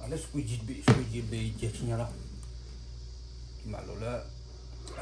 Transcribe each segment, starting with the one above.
လၢ squeegee bait, squeegee bait ယဲၢ်ဆံညါလီၤ. ယမၤလိာ်လၢ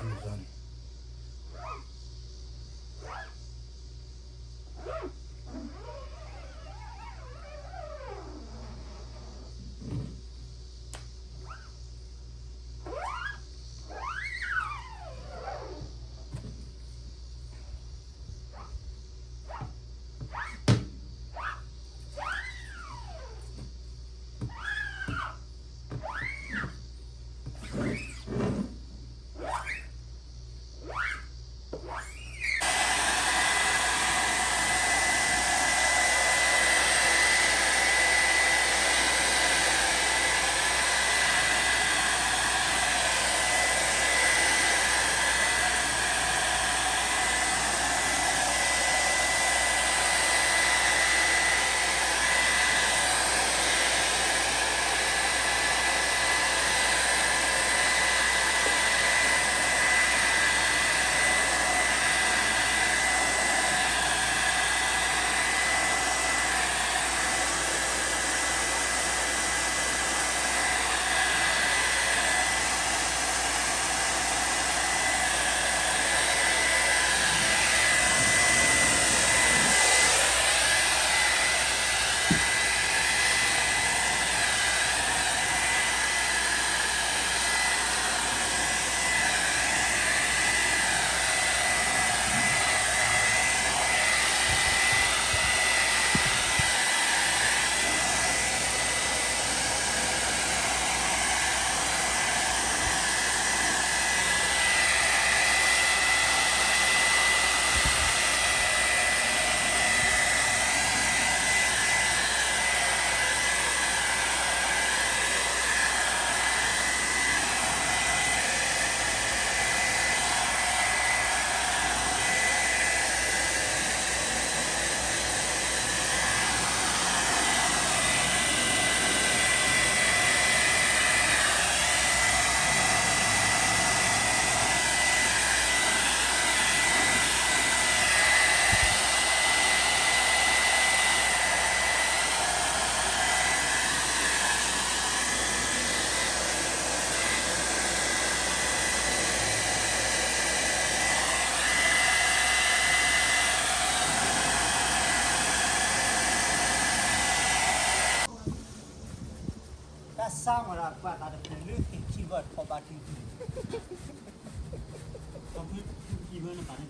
Amazon န့ၣ် တၢ်စၢ်မၤဒီးပှၤသးတဖျၢၣ်လၢသ့ၣ်ခံဘၢၣ်ထီၣ်ဘၣ်ထံး, ဖျီၣ်, လၢသ့ၣ်ညီ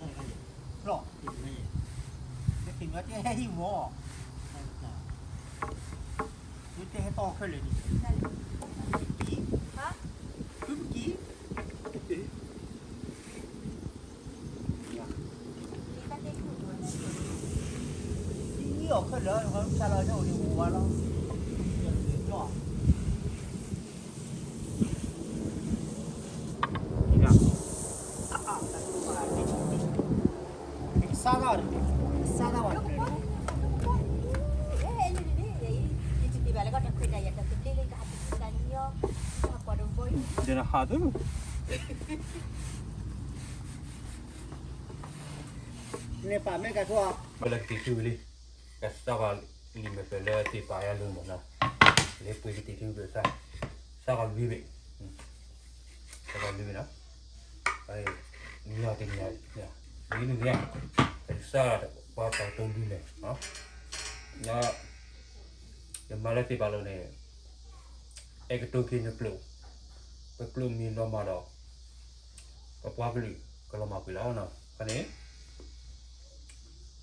တဟဲဟံၣ်မီၢ်, လၢတဟဲတီၢ်ခဲလၢာ်န့ၣ်, ဖုပကံ, အီၣ်ခဲလၢာ်, ဆါလီၤန့ၣ်အိၣ်ဒံးဝါလီၤ, စၢ်သး, စၢ်သးဝဲ, ဒ်နဟးသ့, န့ၣ်ပာ်မ့ၢ်ကဲထိ, လၢကတံၤထူဝံၤလံ, ကစၢ်ဂီၤလံာ်မဲာ်ဖျၢၣ်လၢသ့ၣ်ပာ်ယၤလိၤမးနီၤ, လၢပှ့ၤကတံၤထူဝံၤ, စၢ်ဂီၤလွံၢ်ဘ့ၣ်, စၢ်ဂီၤလွံၢ်ဘ့ၣ်နီၤ, နံၤအီၤတနံၤ, နံၤနံၤ, ကစၢ်ပှၤပာ်ကတိၤလွံၢ်လဲၣ်, ဒီး ယမၤလၢသ့ၣ်ပာ်လိၤန့ၣ်, အဲၣ်ကတိၤက့ၤနကျိာ်, ပကျိာ်မ့ၢ်လီၤမၢ်ဒီး, ပပှၤကလုာ်ကလီၤမၢ်ကွံာ်လီၤ. အဃိန့ၣ်,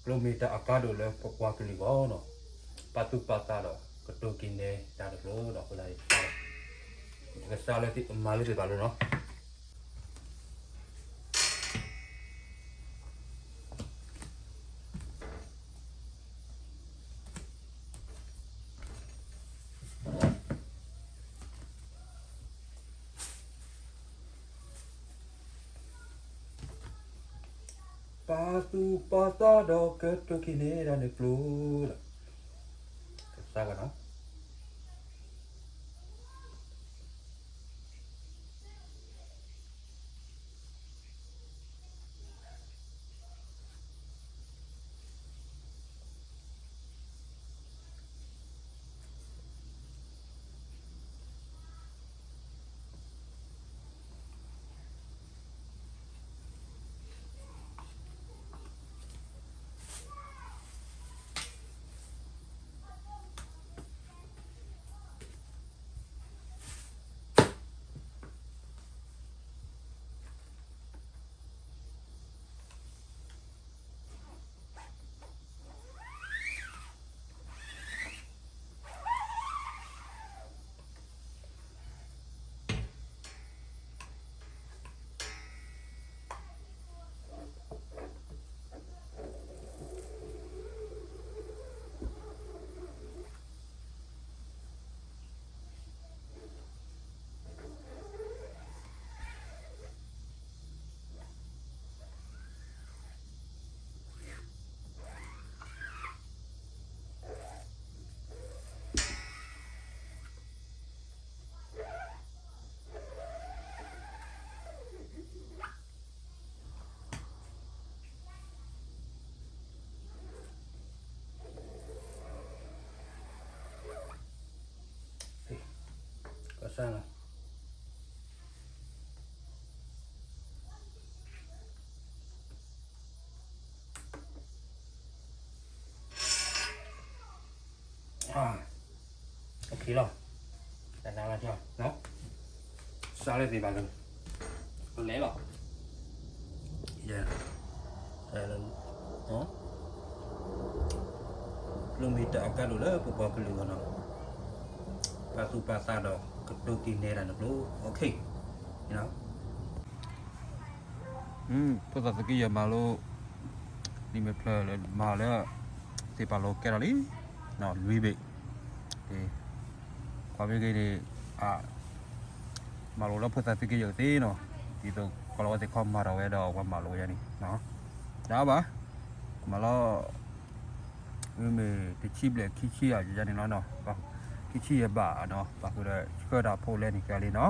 ကျိာ်မ့ၢ်တၢ်အကါဒိၣ်လၢပပှၤကလုာ်အဂီၢ်နီၤ, ပာ်သူၣ်ပာ်သးဒီးကတိၤက့ၤနဲတၢ်တကျိာ်ဒီး အဃိသတးန့ၣ်, ကစၢ်လၢမၤလၢသ့ၣ်ပာ်လိၤနီၤ ပာ်သူၣ်ပာ်သးဒီးကတိၤက့ၤနဲတၢ်န့ၣ်ကျိာ်, ကစၢ်ဝဲနီၤ. ပ စၢ်လီၤ โอเคလီၤ တနၤလီၤ စၢ်လၢသ့ၣ်ဘၣ်လၢ လဲၤလီၤ ယဲ ကျိမ့ၢ်တၢ်အကါဒိၣ်လၢပပှၤကလုာ်အဂီၢ်နီၤ ပာ်သူၣ်ပာ်သးဒီး ကတိၤက့ၤနဲဒၣ်နကျိ OK ဖိသၣ်သုးက့ယဲၢ်မၤလိ လံာ်မဲာ်ဖျၢၣ်လၢမၤလၢ သ့ၣ်ပာ်လီၤကဲထီၣ်လံ လွံၢ်ဘ့ၣ် ကွၢ်မ့ၢ်ဂ့ၤန့ၣ် အ မၤလိလၢဖိသၣ်သုးက့ယဲၢ်ကသ့နီၤ ဒ်သိးကီၢ်လီၤဝဲသ့ၣ်ခီမၤထီၣ်ဝဲဒီးပှၤမၤလိယါန့ၣ် တအါဘၣ် မၤလီၤ မ့မ့ၢ်တဆံဘျဲၣ်ခံဆံယါန့ၣ်လီၤနီၤ ခံဆံယဲၢ်ဘၣ်နီၤ ပာ်ဃုာ်ဒီးဆှၢတၢ်ဖိလဲၣ်န့ၣ် ကလံနီၤ လံ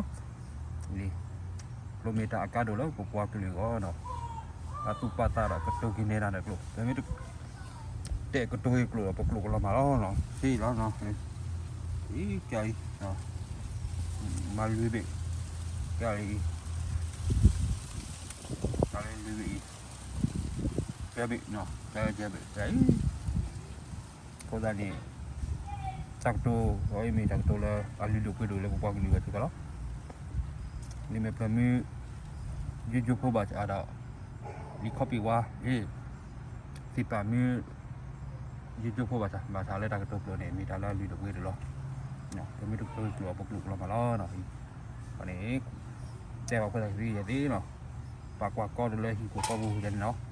ကျိမ့ၢ်တၢ်အကါဒိၣ်လၢပပှၤကလုာ်အဂီၢ်နီၤ ပာ်သူၣ်ပာ်သးဒီးကတိၤက့ၤနဲဒၣ်နကျိ ပမ့ၢ် တဲာ်ကတိၤက့ၤကျိာ်ဒီးပကျိာ်ကလီၤမၢ်လီၤနီၤ သ့လီၤနီၤ အံၤ ကလံ မၤလွံၢ်ဘ့ၣ် ကလံ ကလံလွံၢ်ဘ့ၣ်အံၤ ကဲဘ့ၣ်နီၤ ကဲဘ့ၣ် ကလံ အဃိသတးန့ၣ် တၢ်ကတိၤ အအံၤမ့ၢ်တၢ်ကတိၤလၢ အလုၢ်ဒိၣ်ပှ့ၤဒိၣ်လၢပပှၤကလုာ်ဝဲစ့ၢ်ကီးလီၤ လံာ်မဲာ်ဖျၢၣ်မ့ၢ် ယိယိဖိဘၣ်ဆၣ်ဒီး လံာ်ခီပံာ်ဝါ အ့ၣ် သ့ၣ်ပာ်မ့ၢ် ယိယိဖိဘၣ်ဆၣ် ဘၣ်ဆၣ်လၢတၢ်ကတိၤကျိာ်န့ၣ် မ့ၢ်တၢ်လၢအလုၢ်ဒိၣ်ပှ့ၤဒိၣ်လီၤ ပမ့ၢ်တကတိၤကျိာ်အပကျိာ်ကလီၤမၢ်လီၤ အဃိန့ၣ် တဲဘၣ်ဖိသၣ်သုးက့ယဲၢ်သ့နီၤ ပာ်ကွၢ်ကီဒိၣ်လၢဟံၣ်ပူၤဃီပူၤယါန့ၣ်နီၤ